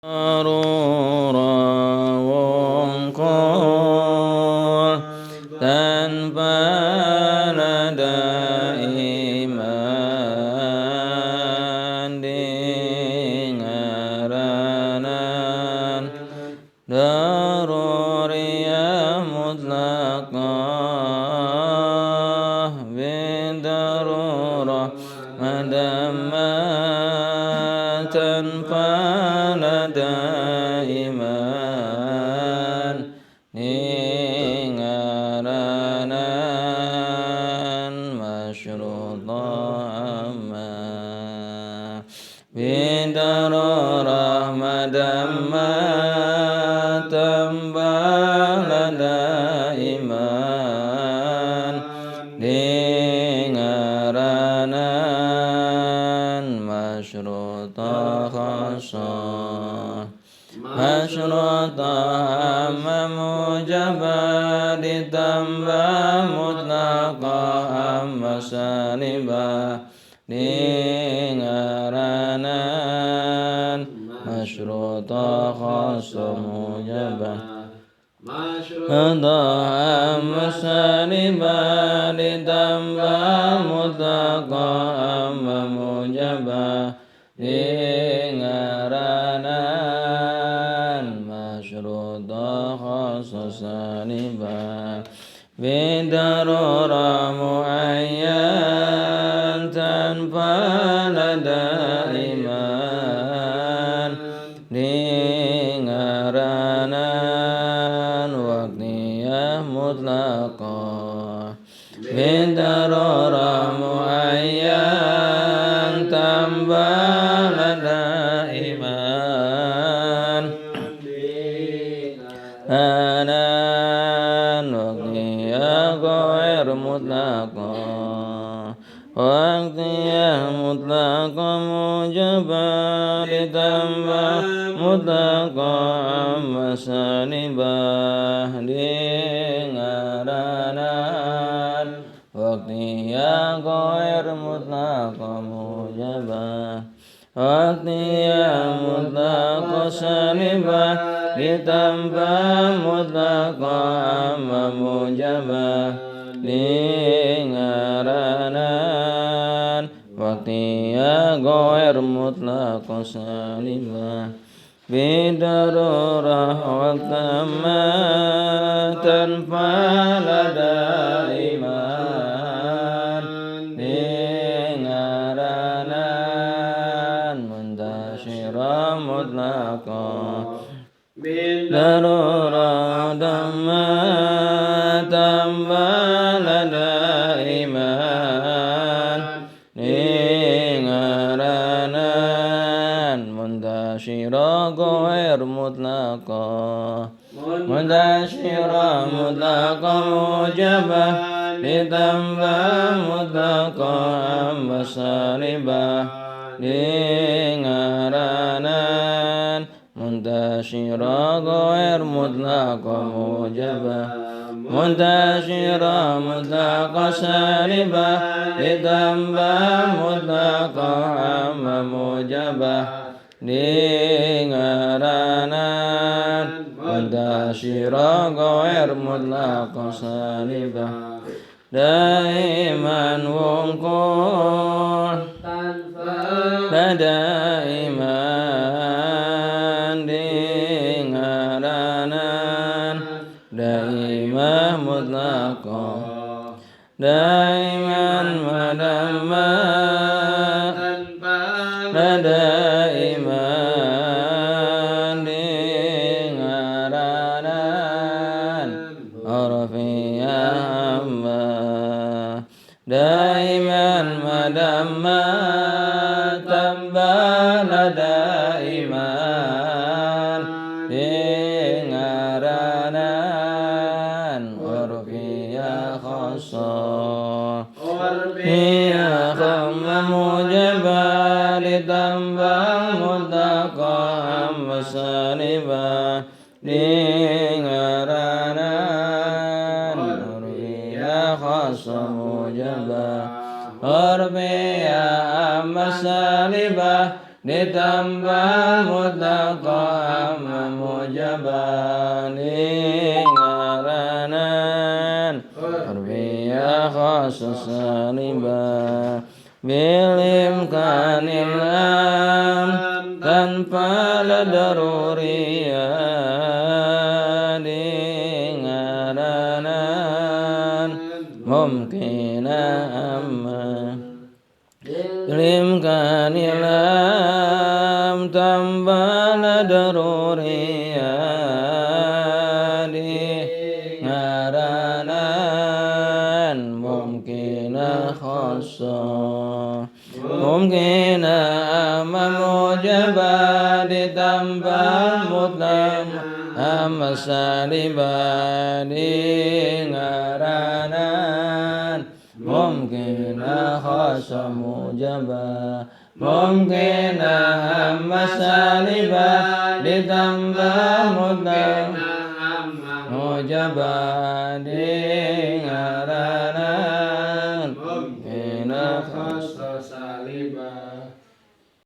Darurah wungkul tanpa nada iman dingaranan daruriyah mutlaqah bidarurah madamma tanpa nada iman dingaranan masyruta amma bidarurah madamma tambah nada iman dingaranan masyruta khasah masyruta amma mujabah ditambah mutlaqa amma salibah dingaranan masyruta khasah mujabah amma salibah ditambah mutlaqa amma mujabah dingaranan masyruta khasah salibah bidarurah muayyan tanpa nada iman dingaranan waqtiyah mutlaqah bidarurah muayyan tambah nada iman anan waqtiyah ghair mutlaqah waqtiyah mutlaqah mujabah ditambah mutlaqah amma salibah dingaranan waqtiyah ghair mutlaqah mujabah waqtiyah mutlaqah salibah ditambah mutlaqah amma mujabah dingaranan waqtiyah ghair mutlaqah salibah bidarurah waqtamma tanpa nada iman dingaranan muntasyirah mutlaqah bidarurah damma tambah nada iman dingaranan muntasyirah ghair mutlaqah muntasyirah mutlaqah mujabah ditambah mutlaqah amma salibah dingaranan muntasyirah ghair mutlaqah mujabah muntasyirah mutlaqah salibah ditambah mutlaqah amma mujabah dingaranan muntasyirah ghair mutlaqah salibah daiman wungkul nada iman dingaranan daimah mutlaqah daiman madamma nada iman dingaranan urfiyah amma daiman madamma tambah nada iman dingaranan urfiyah khasah urfiyah khamma mujabah ditambah mutlaqah amma salibah dingaranan urfiyah khasah mujabah urfiyah amma salibah Ditambah mutlaq amma mujaban ngaranan urfiyah khusus saliba bil imkanil am tanpa la daruriyah di ngaranan mumkin amma limkanil am tanpa la daruriyah di ngaranan mumkin khassa mumkin amma mujaba ditambah mutlaq amma saliba di ngaranan mumkin khassa mujaba mumkin amma saliba ditambah mutlaq mujaba di ngaranan mumkin khassa saliba.